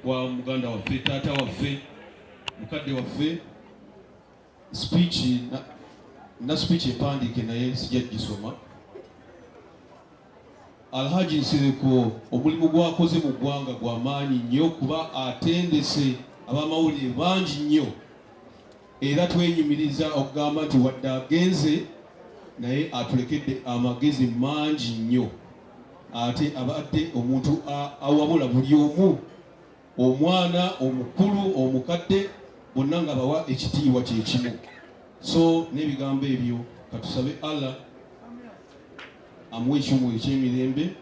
Okwa muganda waffe, taata waffe, mukadde waffe. Speech na speech empandiike, naye sijja gisoma. Alhaji Nsereko omulimu gwakoze mu ggwanga gwa maanyi nnyo, kuba atendese abamawulire bangi nnyo, era twenyumiriza okugamba nti wadde agenze, naye atulekedde amagezi mangi nnyo. Ate abadde omuntu awabula buli omu, omwana, omukulu, omukadde, bonna nga bawa ekitiibwa kyekimu. So n'ebigambo ebyo, katusabe Allah amuwe ekiwummulo eky'emirembe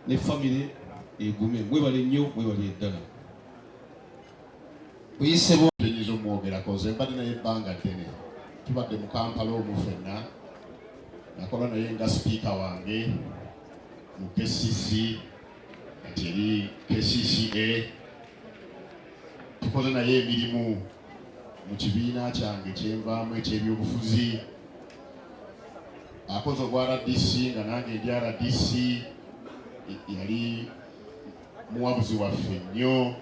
ne famire egume. Mwebale nnyo, mwebale eddala. Buyise. Tenyinza omwogerako, nze mbadde naye ebbanga ddene, tubadde mu Kampala omwo ffenna. Nakola naye nga sipiika wange mu KCC, kati eri KCCA. Tukoze naye emirimu mu kibiina kyange kyenvaamu ekyebyobufuzi. Akoze obwa RDC nga nange ndi RDC, yali muwabuzi waffe nnyo.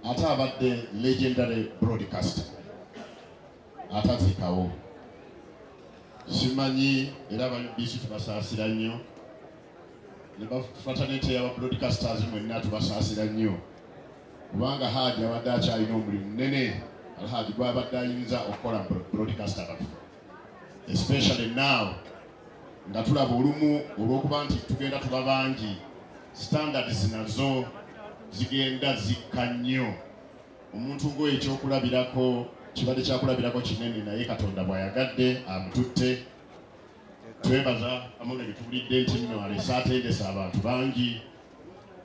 Ate abadde legendary broadcaster atazikawo. Simanyi, era aba UBC tubasaasira nnyo, ne ba fraternity y'aba broadcasters mwenna tubasaasira nnyo, kubanga Haji abadde akyalina omulimu munene, Alhaji gwabadde ayinza okukola mu broadcaster baffe, especially now nga tulaba olumu olw'okuba nti tugenda tuba bangi, standards nazo zigenda zikka nnyo. Omuntu ng'oyo ekyokulabirako kibadde kyakulabirako kinene, naye Katonda bw'ayagadde amututte. Twebaza amawulire ge tuwulidde nti nno alese atendese abantu bangi.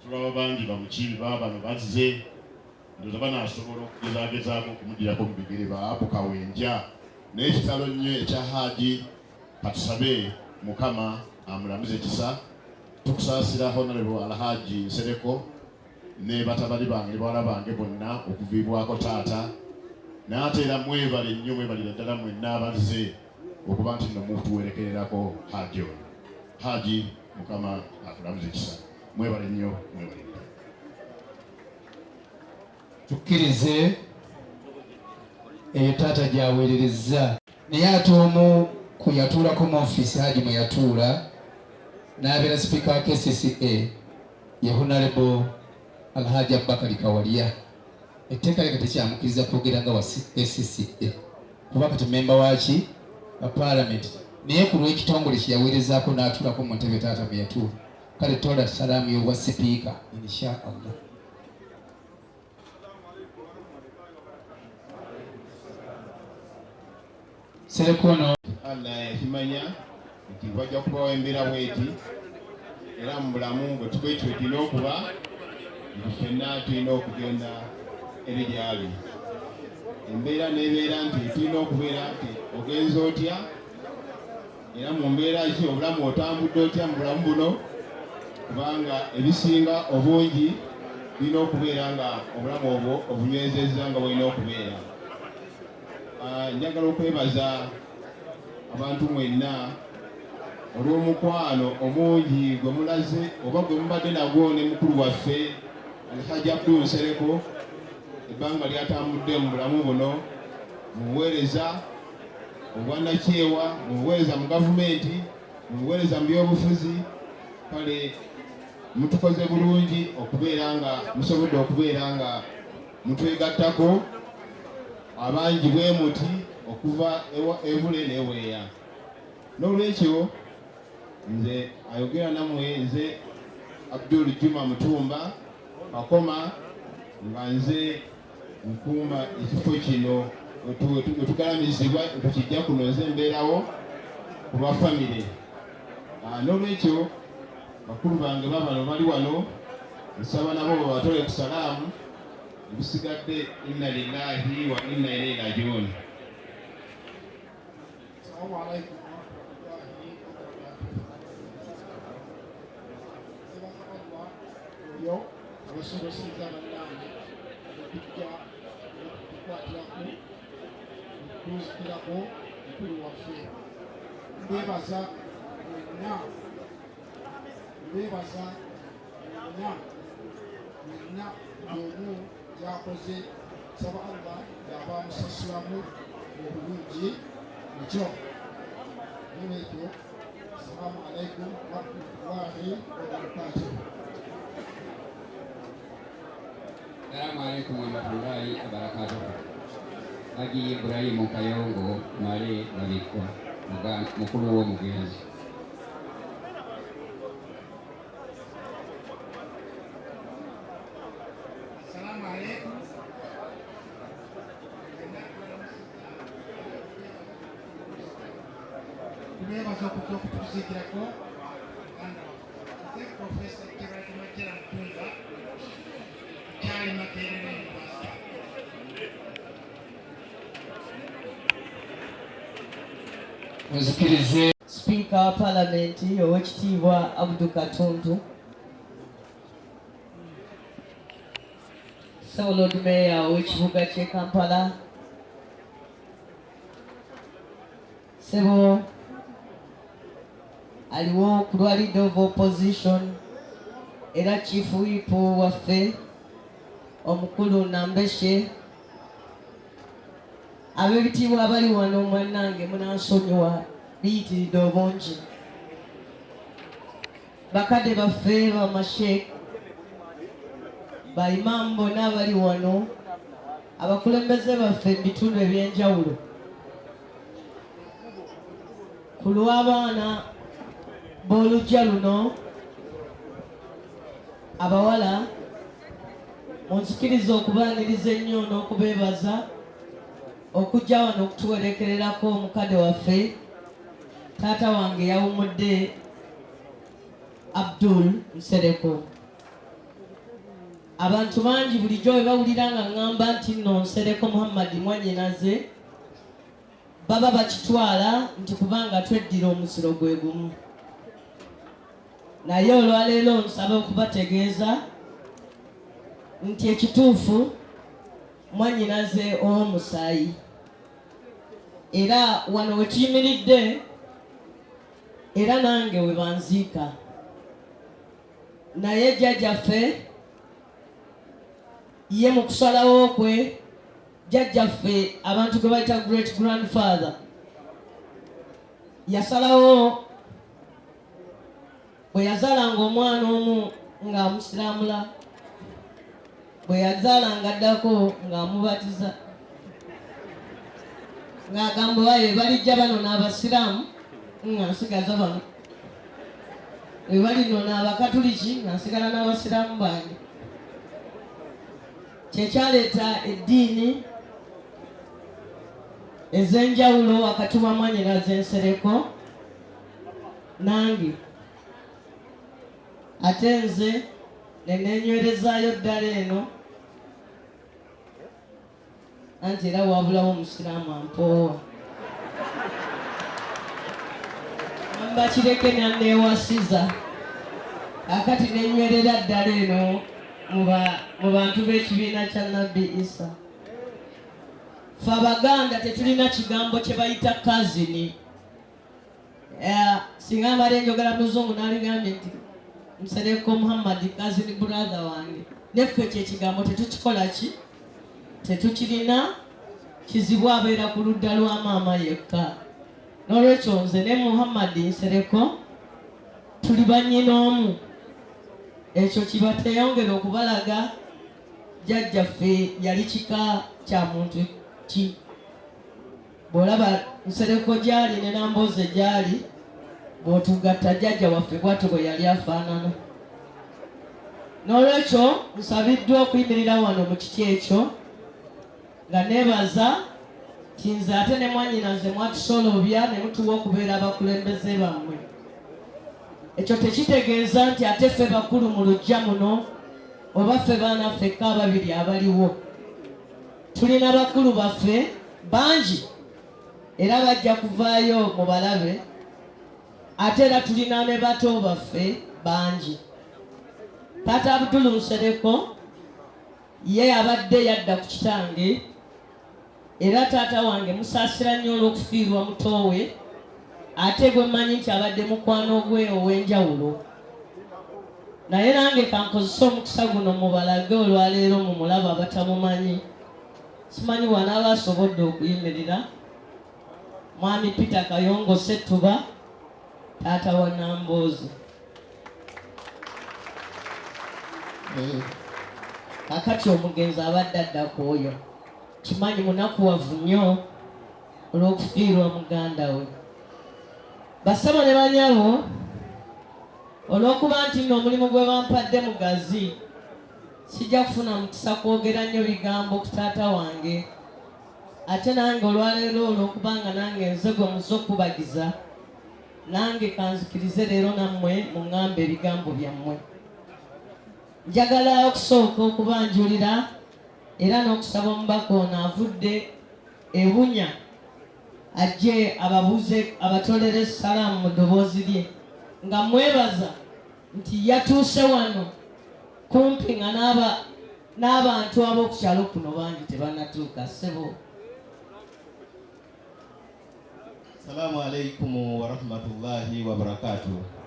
Tulaba bangi bamukiibi baabano bazze, ndowooza banaasobola okugezaagezaako okumuddirako mu bigere baabu Kawenja. Naye kitalo nnyo ekya Haaji. Katusabe Mukama amulamuze ekisa. Tukusaasira, Honorable Alhaji Nsereko, ne batabani bange ne bawala bange bonna okuviibwako taata. Naye ate era mwebale nnyo, mwebalire ddala mwenna abazze okuba nti nno mutuwerekererako Haji ono. Haji, Mukama akulamuze ekisa. Mwebale nnyo, mwebale ddala. Tukkirize eyo taata gy'aweererezza. Naye ate omu ku yatuulako mu ofiisi Haji mwe yatuula n'abeera sipiika wa KCCA ye Honorable Alhaji Abubakari Kawalya. Etteeka leka tekyamukkiriza kwogera nga wa KCCA kuba kati memba waki wa Parliament, naye ku lw'ekitongole kye yaweerezaako n'atuulako mu ntebe taata mwe yatuula. Kale tola salaamu y'obwa sipiika insha Allah. Serekono. Allah yakimanya nti wajja kubawo embeera bweti, era mu bulamu bwe tubwetyo tulina okuba nti ffenna tulina okugenda eri gyali. Embeera n'ebeera nti tulina okubeera nti ogenze otya, era mu mbeera ki, obulamu otambudde otya mu bulamu buno, kubanga ebisinga obungi birina okubeera nga obulamu obwo obunywezezza nga bulina okubeera. Njagala okwebaza abantu mwenna olw'omukwano omungi gwe mulaze oba gwe mubadde nagwo ne mukulu waffe Alhaji Abdul Nsereko ebbanga lyatambudde mu bulamu buno, mu buweereza obwannakyewa, mu buweereza mu gavumenti, mu buweereza mu byobufuzi. Kale mutukoze bulungi okubeera nga musobodde okubeera nga mutwegattako abangi bwe muti okuva ebule n'ebweya. N'olwekyo nze ayogera nammwe nze Abdul Juma Mutumba Kakoma, nga nze nkuuma ekifo kino wetugalamizibwa wetukijja kuno, nze mbeerawo ku lwa famire. N'olwekyo bakulu bange babano bali wano, nsaba nabo babatole ku salaamu. Ebisigadde, inna lillahi wa inna ilaihi rajiun. Assalamu alaikum warahmatullahi wabarakatuh. Nebaza Allah oyo abasobosezza bannange okujja okutukwatirako okutuzikirako mukulu waffe. Mbebaza mwenna, mbebaza mwenna mwenna. buli omu gyakoze. Nsaba Allah y'aba amusasulamu obulungi ekyo. Nolwekyo, assalamu alaikum warahmatullahi wabarakatuh. Assalamu alaikum warahmatullahi wabarakatuh. Haji Ibrahimu Kayongo Male Babikwa, mukulu w'omugenzi. Assalamu alaikum. Tubeebaza okujja okutuziikirako muganda waffe. Nze Profesa Gerald Majera Mutumba, kyali Makerere University. Muzikirize. Sipiika wa Palamenti Oweekitiibwa Abdu Katuntu, Ssebo Lord Mayor ow'ekibuga ky'e Kampala, Ssebo aliwo ku lwa Leader of Opposition era Chief Whip waffe omukulu Nambeshe, ab'ebitiibwa abali wano mwannange munansonyiwa biyitiridde obungi, bakadde baffe bamasheikh, ba imaamu bonna abali wano, abakulembeze baffe mu bitundu eby'enjawulo, ku lw'abaana b'oluggya luno abawala, munzikirize okubaaniriza ennyo n'okubeebaza okujja wano okutuwerekererako omukadde waffe, taata wange yawummudde, Abdul Nsereko. Abantu bangi bulijjo bwe bawulira nga ŋŋamba nti nno Nsereko Muhammad mwannyinaze, baba bakitwala nti kubanga tweddira omuziro gwe gumu. Naye olwaleero nsaba okubategeeza nti ekituufu mwannyinaze ow'omusaayi, era wano we tuyimiridde era nange we banziika. Naye jjajjaffe ye mu kusalawo kwe, jjajjaffe abantu gwe bayita great grandfather, yasalawo bwe yazaalanga omwana omu ng'amusiramula, bwe yazaalanga addako ng'amubatiza, ng'agamba owaye balijja bano n'abasiraamu nga nsigaza bano, bwe balino n'abakatuliki nga nsigala n'abasiraamu bange. Kyekyaleeta eddiini ez'enjawulo wakati wa mwannyinaze Nsereko nange, ate nze ne neenywerezaayo ddala eno, anti era wabulawo omusiraamu ampoowa amba kireke nanneewasiza, akati nenywerera ddala eno mu bantu b'ekibiina kya Nabbi Isa. Ffe Abaganda tetulina kigambo kye bayita cousin. Singa mbadde njogera mu Luzungu naligambye nti Nsereko Muhammad cousin brother wange, neffe ekyo ekigambo tetukikola ki, tetukirina. Kizibu abeera ku ludda lwa maama yekka. N'olwekyo nze ne Muhammad Nsereko tuli bannyina omu. Ekyo kibateyongera okubalaga jjajjaffe yali kika kya muntu ki. Bw'olaba Nsereko gy'ali ne Nambooze gy'ali, bw'otugatta jjajja waffe bw'atyo bwe yali afaanana. N'olwekyo nsabiddwa okuyimirira wano mu kiti ekyo nga neebaza nti nze ate ne mwannyinaze mwatusolobya ne mutuwa okubeera abakulembeze bammwe. Ekyo tekitegeeza nti ate ffe bakulu mu luggya muno oba ffe baana ffekka ababiri abaliwo. Tulina bakulu baffe bangi era bajja kuvaayo mu balabe, ate era tulina ne bato baffe bangi. Taata Abdul Nsereko ye abadde yadda ku kitange, era taata wange musaasira nnyo olw'okufiirwa muto we, ate gwe mmanyi nti abadde mukwano gwe ow'enjawulo. Naye nange kankozese omukisa guno mubalage olwaleero mumulaba abatamumanyi. Simanyi bw'anaaba asobodde okuyimirira. Mwami Peter Kayongo Ssettuba, taata wa Nambooze. Kaakati omugenzi abadde adda ku oyo. Kimanyi munakuwavu nnyo olw'okufiirwa muganda we. Bassebo ne banyabo, olw'okuba nti nno omulimu gwe bampadde mugazi, sijja kufuna mukisa kwogera nnyo bigambo ku taata wange. Ate nange olwaleero olw'okuba nga nange nze gwe muze okukubagiza, nange kanzikirize leero nammwe muŋŋambe ebigambo byammwe. Njagala okusooka okubanjulira era n'okusaba omubaka ono avudde e Bunya ajje ababuuze abatolere salaamu mu ddoboozi lye nga mwebaza nti yatuuse wano kumpi nga n'abantu ab'oku kyalo kuno bangi tebannatuuka. Ssebo. Salamu alaikum warahmatullahi wabarakatuh.